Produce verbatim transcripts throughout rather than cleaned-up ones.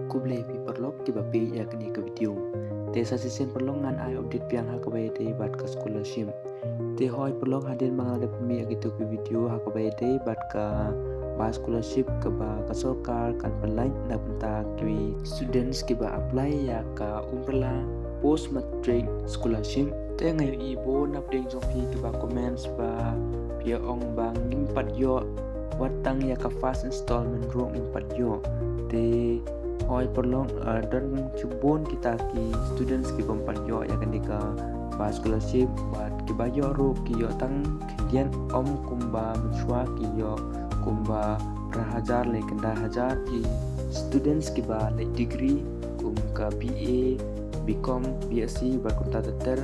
Khublei phi paralok kiba peit ïa kane ka video. Te sa shisien paralok ngan ai update biang ha kaba ïadei bad ka scholarship. Te hooid paralok, hadien ba nga la dep pynmih ïa kito ki video ha kaba ïadei bad kaba scholarship kaba ka sorkar kan pynlait na bynta ki students kiba apply ïa ka Umbrella Post Matric Scholarship. Te nga ïohi bun na pdeng jong phi kiba comments ba phi ong ba ngim pat ïoh, wat tang ïa ka first installment ruh ngim pat ïoh. Te hooid paralok, ah, don shibun kita ki students ki bym pat ïoh ïa kane kaba scholarship, bad kiba ïoh ruh ki ïoh tang khyndiat, ym kumba mynshuwa ki ïoh kumba phra hajar lane khyndai hajar ki students kiba leh degree kum ka B A, B Com, B Sc bad kumta ter ter,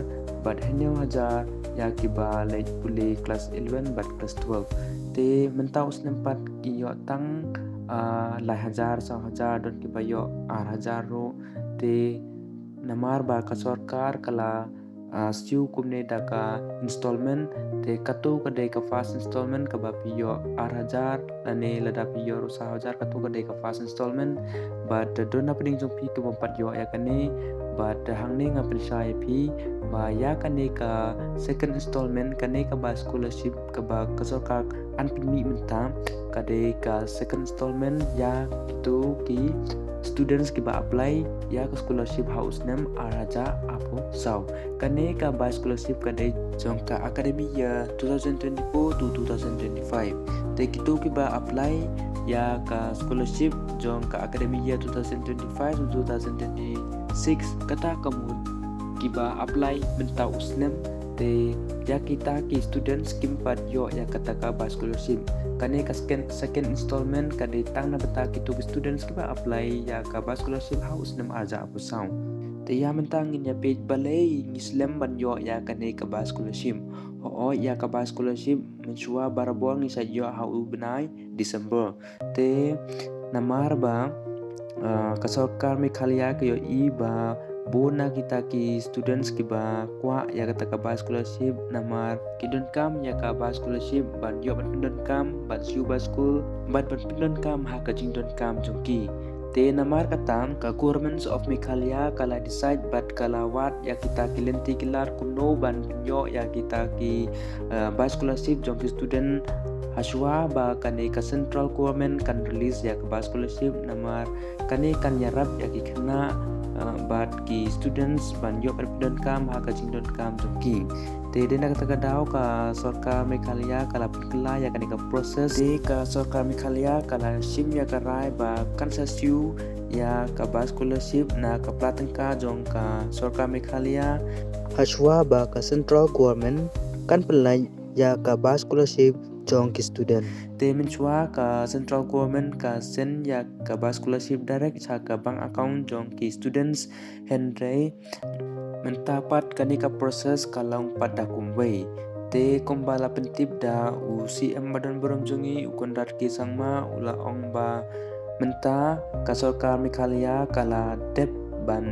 bad hynñiew hajar ïa kiba leh pule klas eleven bad klas twelve. Te mynta u snem pat ki ïoh tang, ah, lai hajar, saw hajar, don kiba ïoh ar hajar ruh. Te namar ba ka sorkar ka la, ah, siew kumne da ka installment, te kato ka dei ka first installment kaba phi ïoh ar hajar, lane lada phi ïoh ruh saw hajar, kato ka dei ka first installment. Bad don na pdeng jong phi ki bym pat ïoh ïa kane, bad hangne nga pynshai ïa phi ba ïa kane ka second installment, kane kaba scholarship kaba ka sorkar kan pynmih mynta, ka dei ka second installment ïa kito ki students kiba apply ïa ka scholarship ha u snem ar hajar arphew saw. Kane kaba scholarship ka dei jong ka academic year two thousand twenty-four to two thousand twenty-five. Te kito kiba apply ïa ka scholarship jong ka academic year two thousand twenty-five to two thousand twenty-six, kata ka mut kiba apply mynta u snem, te ïa kita ki students kim pat ïoh ïa kata kaba scholarship. Kane ka second, second installment ka dei tang na bynta kito ki students kiba apply ïa kaba scholarship ha u snem ar hajar arphew saw. Te ïa mynta ngin ïa peit balei ngi slem ban ïoh ïa kane kaba scholarship. Hooid, ïa kaba scholarship mynshuwa barabor ngi sa ïoh ha u bnai December. Te namar ba, ah, ka sorkar Meghalaya ka ïohi ba bun na kita ki students kiba kwah ïa kata kaba scholarship, namar ki donkam ïa kaba scholarship ban ïoh ban pyndonkam, ban siew ba skul, bad ban pyndonkam ha ka jingdonkam jong ki. Te namar kata ka Government of Meghalaya ka la decide bad ka la wad ïa kita ki lynti ki lar kumno ban ïoh ïa kita ki, eh, ba scholarship jong ki student, hashwa ba kane ka central government kan release ïa kaba scholarship, namar kane kan ïarap ïa ki khynnah, eh, bad ki students ban ïoh ban pyndonkam ha ka jingdonkam jong ki. Te dei na kata ka daw ka sorkar Meghalaya ka la pynkylla ïa kane ka process. Te ka sorkar Meghalaya ka la shim ïa ka rai ba kan sa siew ïa kaba scholarship na ka pla tyngka jong ka sorkar Meghalaya, hashwa ba ka central government kan pynlait ïa kaba scholarship jong ki student. Te mynshuwa ka central government ka send ïa kaba scholarship direct sha ka bank account jong ki students, hynrei mynta pat kane ka process ka long pat da kumwei. Te kumba la pyntip da u C M ba don burom jong ngi, u Conrad K Sangma, u la ong ba mynta ka sorkar Meghalaya ka la dep ban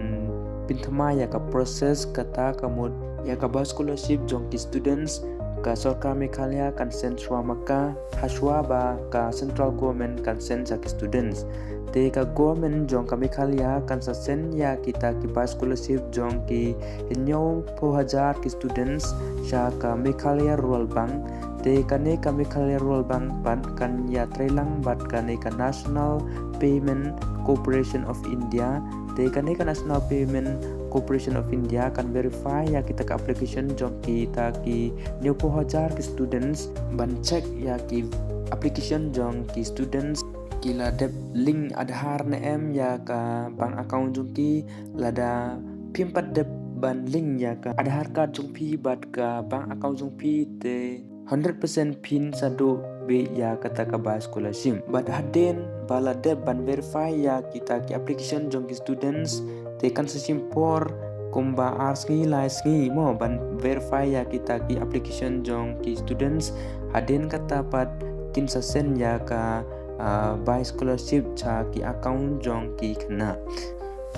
pynthymmai ïa ka process, kata ka mut ïa kaba scholarship jong ki students ka sorkar Meghalaya kan send shuwa ma ka, hashwa ba ka central government kan send sha ki students. Te ka government jong ka Meghalaya kan sa send ïa kita kiba scholarship jong ki hynñiewphew hajar ki students sha ka Meghalaya Rural Bank. Te kane ka Meghalaya Rural Bank pat kan ïatrei lang bad kane ka National Payment Corporation of India. Te kane ka National Payment Corporation of India kan verify ïa kita ka application jong kita ki hynñiewphew hajar ki students, ban check ïa ki application jong ki students ki la dep link Aadhaar ne em ïa ka bank account jong ki. Lada phim pat dep ban link ïa ka Aadhaar card jong phi bad ka bank account jong phi, te hundred percent phin sa duh beit ïa kata kaba scholarship. Bad hadien ba la dep ban verify ïa kita ki application jong ki students, te kan sa shim por kumba ar sngi lai sngi mo ban verify ïa kita ki application jong ki students. Hadien kata pat kin sa send ïa ka, ah, ba scholarship sha ki account jong ki khynnah.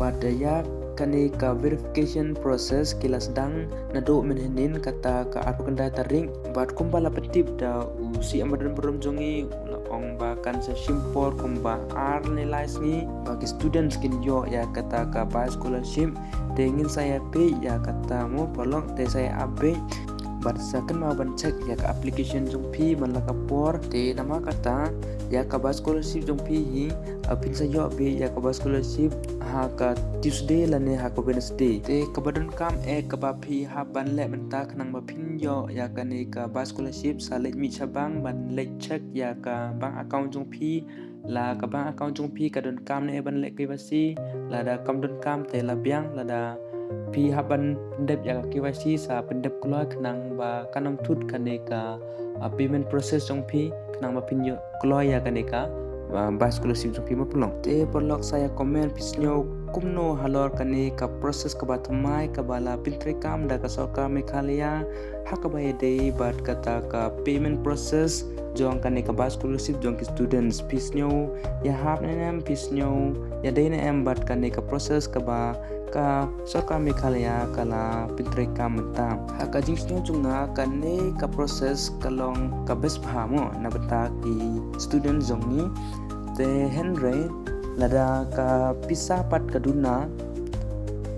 Bad ïa kane ka verification process ki la sdang naduh mynhynnin kata ka arphew khyndai tarik. Bad kumba la pyntip da u C M ba don burom jong ngi, u la ong ba kan sa shim por kumba ar ne lai sngi ba ki students kin ïoh ïa kata ka buy scholarship. Te ngin sa ïa peit ïa kata mo paralok, te sa ïa update. Bad sa kynmaw ban check ïa ka application jong phi man la ka por. Te namar kata ïa ka buy scholarship jong phi hi, ah, phin sa ïoh beit ïa ka buy scholarship ha ka Tuesday lane ha ka Wednesday. Te kaba donkam eh kaba phi hap ban leh mynta khnang ba phin ïoh ïa kane ka buy scholarship, sa leit mih shabar ban leit check ïa ka bank account jong phi. La ka bank account jong phi ka donkam ne ban leh K Y C, lada kam donkam te la biang, lada phi hap ban pyndep ïa ka K Y C sa pyndep kloi khnang ba kan ym thut kane ka, ah, payment process jong phi khnang ba phin ïoh kloi ïa kane ka, ah, buy scholarship jong phi mo paralok. Te paralok sa ïa comment phi sngew kumno halor kane ka process kaba thymmai kaba la pyntreikam da ka sorkar Meghalaya ha kaba ïadei bad kata ka payment process jong kane ka buy scholarship jong ki students. Phi sngew ïahap ne em, phi sngew ïadei ne em bad kane ka process kaba ka sorkar Meghalaya ka la pyntreikam mynta. Ha ka jingsngew jong nga kane ka process ka long ka best bha mo na bynta ki students jong ngi. Te hynrei lada ka pisa pat ka duna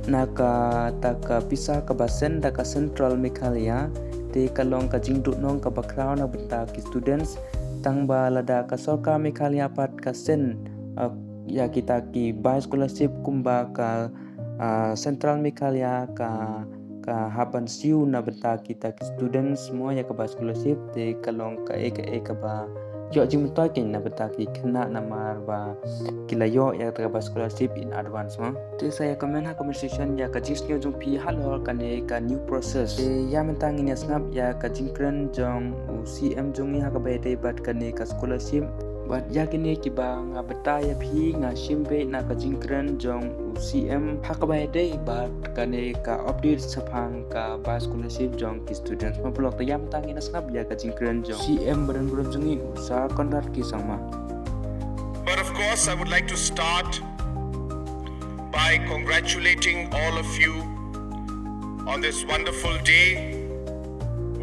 na kata ka pisa kaba send da ka Central Meghalaya, te ka long ka jingduhnong kaba khraw na bynta ki students. Tang ba lada ka sorkar Meghalaya pat ka send, ah, ïa kita ki buy scholarship kumba ka, ah, Central Meghalaya ka, ka hap ban siew na bynta kita ki students mo ïa ka buy scholarship, te ka long kaei kaei kaba ïoh jingmyntoi keiñ na bynta ki khynnah namar ba ki la ïoh ïa kata ka buy scholarship in advance mo. Te sa ïa comment ha comment section ïa ka jingsngew jong phi halor kane ka new process. Te ïa mynta ngin ïa sngap ïa ka jingkren jong u C M jong ngi ha kaba ïadei bad kane ka scholarship. Bad ïa kine kiba nga batai ïa phi nga shim beit na ka jingkren jong u C M ha kaba ïadei bad kane ka update shaphang ka buy scholarship jong ki students. Mo paralok, te ïa mynta ngin ïa sngap ïa ka jingkren jong C M ba donburom jong ngi, u Sir Conrad K Sangma. But of course, I would like to start by congratulating all of you on this wonderful day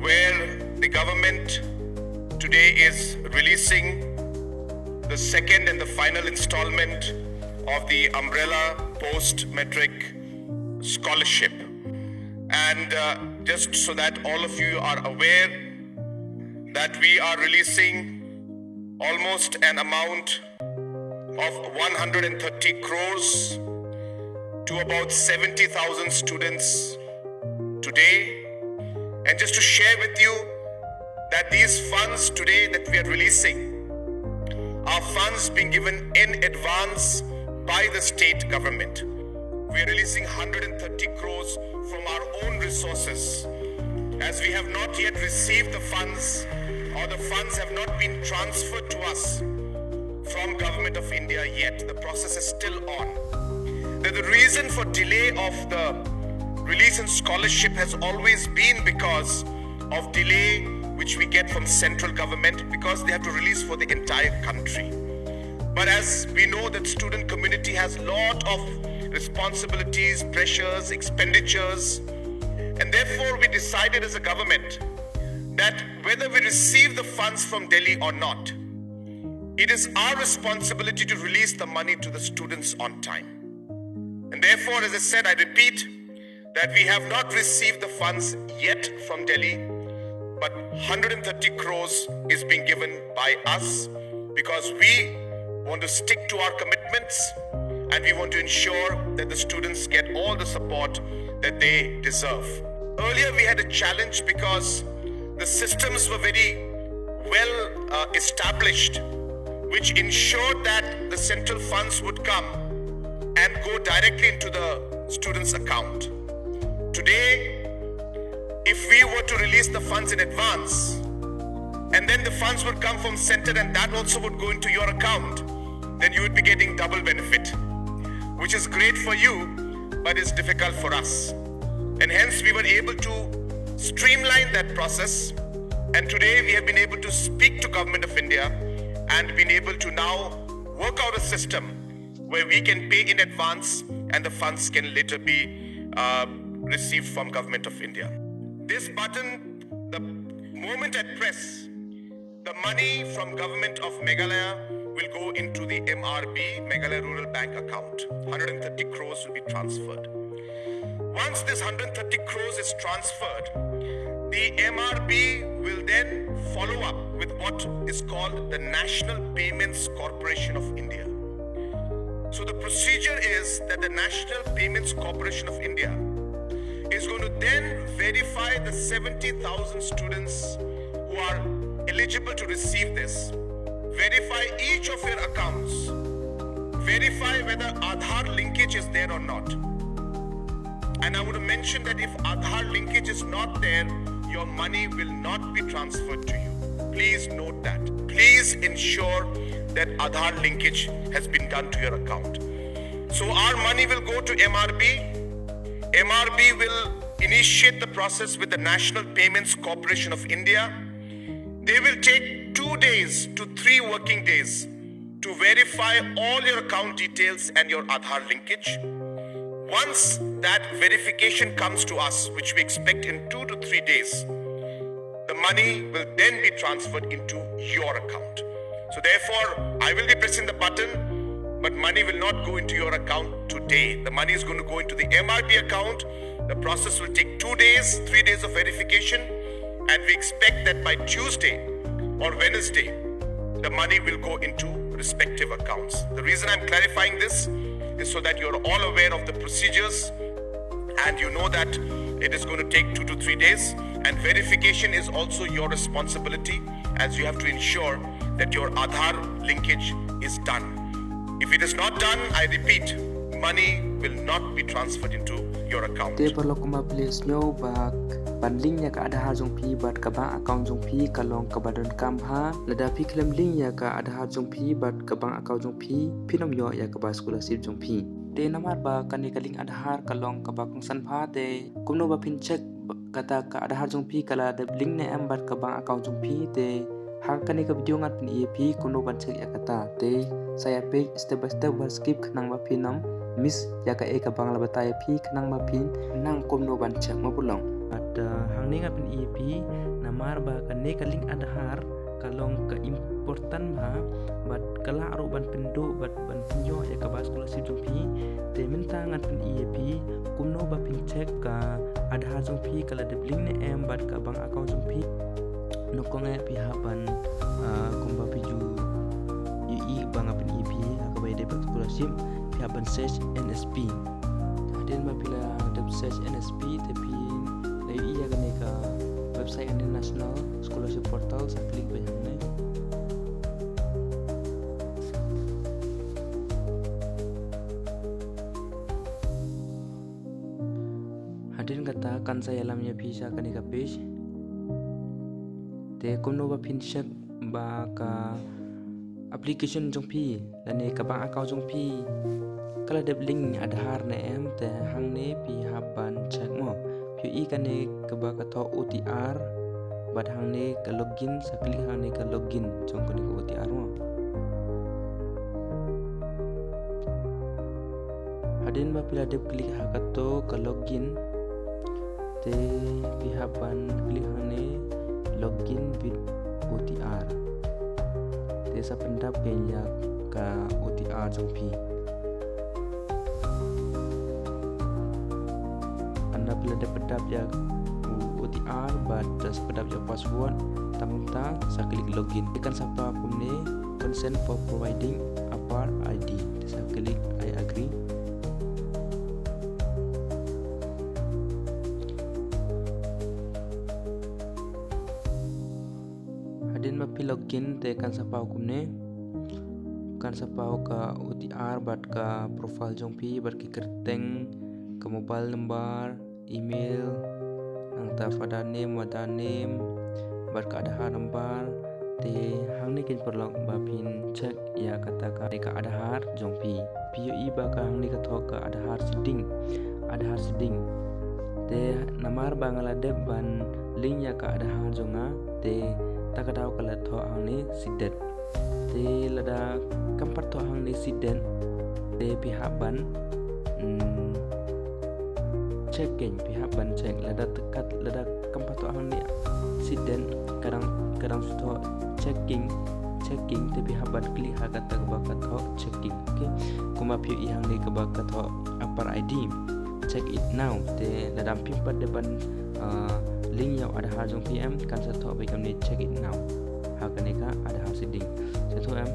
where the government today is releasing the second and the final installment of the Umbrella Post Matric Scholarship. And uh, just so that all of you are aware that we are releasing almost an amount of one hundred thirty crores to about seventy thousand students today. And just to share with you that these funds today that we are releasing are funds being given in advance by the state government. We are releasing one hundred thirty crores from our own resources, as we have not yet received the funds, or the funds have not been transferred to us from Government of India yet. The process is still on. The, the reason for delay of the release in scholarship has always been because of delay which we get from central government, because they have to release for the entire country. But as we know that student community has lot of responsibilities, pressures, expenditures, and therefore we decided as a government that whether we receive the funds from Delhi or not, it is our responsibility to release the money to the students on time. And therefore, as I said, I repeat that we have not received the funds yet from Delhi, but one hundred thirty crores is being given by us because we want to stick to our commitments and we want to ensure that the students get all the support that they deserve. Earlier, we had a challenge because the systems were very well uh, established, which ensured that the central funds would come and go directly into the student's account. Today, if we were to release the funds in advance, and then the funds would come from center and that also would go into your account, then you would be getting double benefit, which is great for you, but it's difficult for us. And hence, we were able to streamline that process. And today, we have been able to speak to Government of India and been able to now work out a system where we can pay in advance and the funds can later be uh, received from Government of India. This button, the moment I press, The money from Government of Meghalaya will go into the M R B, Meghalaya Rural Bank account. Hundred and thirty crores will be transferred. Once this hundred thirty crores is transferred, the M R B will then follow up with what is called the National Payments Corporation of India. So the procedure is that the National Payments Corporation of India is going to then verify the seventy thousand students who are eligible to receive this, verify each of your accounts, verify whether Aadhaar linkage is there or not. And I would mention that if Aadhaar linkage is not there, your money will not be transferred to you. Please note that. Please ensure that Aadhaar linkage has been done to your account. So our money will go to M R B. M R B will initiate the process with the National Payments Corporation of India. They will take two days to three working days to verify all your account details and your Aadhaar linkage. Once that verification comes to us, which we expect in two to three days, the money will then be transferred into your account. So therefore, I will be pressing the button, but money will not go into your account today. The money is going to go into the M R B account. The process will take two days, three days of verification, and we expect that by Tuesday or Wednesday, the money will go into respective accounts. The reason I'm clarifying this is so that you're all aware of the procedures and you know that it is going to take two to three days, and verification is also your responsibility, as you have to ensure that your Aadhaar linkage is done. If it is not done, I repeat, money will not be transferred into your account. Te paralok, kumba phi la sngewthuh ba ban link ïa ka Aadhaar jong phi bad ka bank account jong phi ka long kaba donkam bha. Lada phi khlem link ïa ka Aadhaar jong phi bad ka bank account jong phi, phin ym ïoh ïa kaba scholarship jong phi. Te namar ba kane ka link Aadhaar ka long kaba kongsan bha, te kumno ba phin check ba kata ka Aadhaar jong phi ka la dep link ne em bad ka bank account jong phi? Te ha kane ka video ngan pyni ïa phi kumno ban check ïa kata. Te sa ïa peit step by step, wat skip khnang ba phin ym miss ïa kaei kaba nga la batai ïa phi, khnang ba phin nang kumno ban check, mo paralok. Bad, uh, hangne ngan pyni ïa phi namar ba kane ka link Aadhaar ka long ka important bha bad ka lah ruh ban pynduh bad ban pynïoh ïa kaba scholarship jong phi. Te mynta ngan pyni ïa phi kumno ba phin check ka Aadhaar jong phi ka la dep link ne em bad ka bank account jong phi. Nyngkong eh phi hap ban, ah, kumba phi ju ïohi ba nga pyni ïa phi ha kaba ïadei bad scholarship, phi hap ban search N S P. Hadien ba phi la dep search N S P te phi la ïohi ïa kane ka website, ane National Scholarship Portal, sa click beit hangne. Hadien kata kan sa ïalam ïa phi sha kane ka page. Te kumno ba phin check ba ka application jong phi lane ka bank account jong phi ka la dep link Aadhaar ne em, te hangne phi hap ban check, mo. Phi ïohi kane kaba ka thoh O T R bad hangne ka login, sa click hangne ka login jong kane ka O T R, mo. Hadien ba phi la dep click ha kato ka login, te phi hap ban click hangne login with O T R. Te sa pyndap kein ïa ka O T R jong phi. Haba phi la dep pyndap ïa u O T R bad sa pyndap ïa u password, te mynta sa click login. Te kan sa paw kumne, consent for providing Aadhaar I D. Te sa click I agree. Hadien ba phi login te kan sa paw kumne. Kan sa paw ka O T R bad ka profile jong phi, bad ki kyrteng, ka mobile number, email, nangta father name, mother name, bad ka Aadhaar number. Te hangne kein paralok ba phin check ïa kata ka, ka Aadhaar jong phi. Phi ïohi ba ka hangne ka thoh ka Aadhaar setting, Aadhaar setting. Te namar ba nga la dep ban link ïa ka Aadhaar jong nga, te ta ka daw ka la thoh hangne seat date. Te lada kam pat thoh hangne seat date, te phi hap ban, mm, checking, phi hap ban check. Lada te kat, lada kam pat thoh hangne seat date, ka dang, ka dang shu thoh checking, checking, te phi hap ban click ha kata kaba ka thoh checking. Okay. Kumba phi ïohi hangne kaba ka thoh Upper I D, check it now. Te lada phim pat dep ban, ah, link ïa u Aadhaar jong phi em, kan sa thoh beit kumne, check it now. Ha kane ka Aadhaar seeding. Sa thoh em.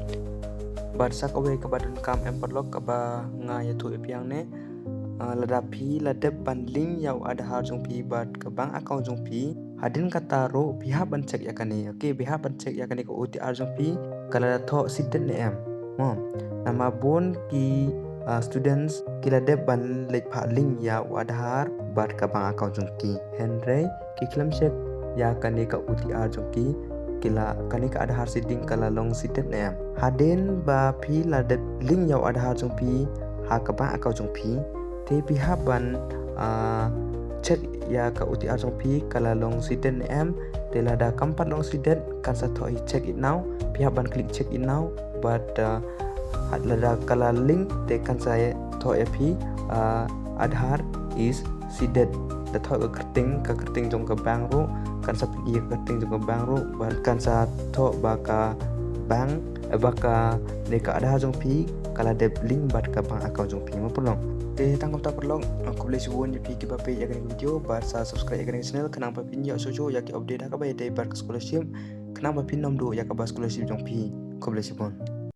Bad sa kawei kaba donkam em paralok, kaba nga ïathuh ïa phi hangne. Ah, lada phi la dep ban link ïa u Aadhaar jong phi bad ka bank account jong phi, hadien kata ruh phi hap ban check ïa kane. Okay, phi hap ban check ïa kane ka O T R jong phi, ka la thoh seeded ne em. Mo, namar bun ki, ah, students ki la dep ban leit phah link ïa u Aadhaar bad ka bank account jong ki. Hynrei ki khlem check ïa kane ka O T R jong ki, ki la, kane ka Aadhaar seeding ka la long seeded ne em. Hadien ba phi la dep link ïa u Aadhaar jong phi ha ka bank account jong phi, te phi hap ban, ah, check ïa ka O T R jong phi ka la long seeded ne em. Te lada kam pat long seeded, kan sa thoh hi check it now. Phi hap ban click check it now. Bad, ah, lada ka la link, te kan sa thoh ïa phi, ah, Aadhaar is seeded. Da thoh ka kyrteng, ka kyrteng jong ka bank ruh, kan sa peit ïa ka kyrteng jong ka bank ruh, bad kan sa thoh ba ka bank, eh, ba kane ka Aadhaar jong phi ka la dep link bad ka bank account jong phi, mo paralok. Te tang kumta paralok, ah, khublei shibun ïa phi kiba peit ïa kane ka video, bad sa subscribe ïa kane ka channel, khnang ba phin ïoh shuh shuh ïa ki update ha kaba ïadei bad ka scholarship, khnang ba phin ym duh ïa kaba scholarship jong phi. Khublei shibun.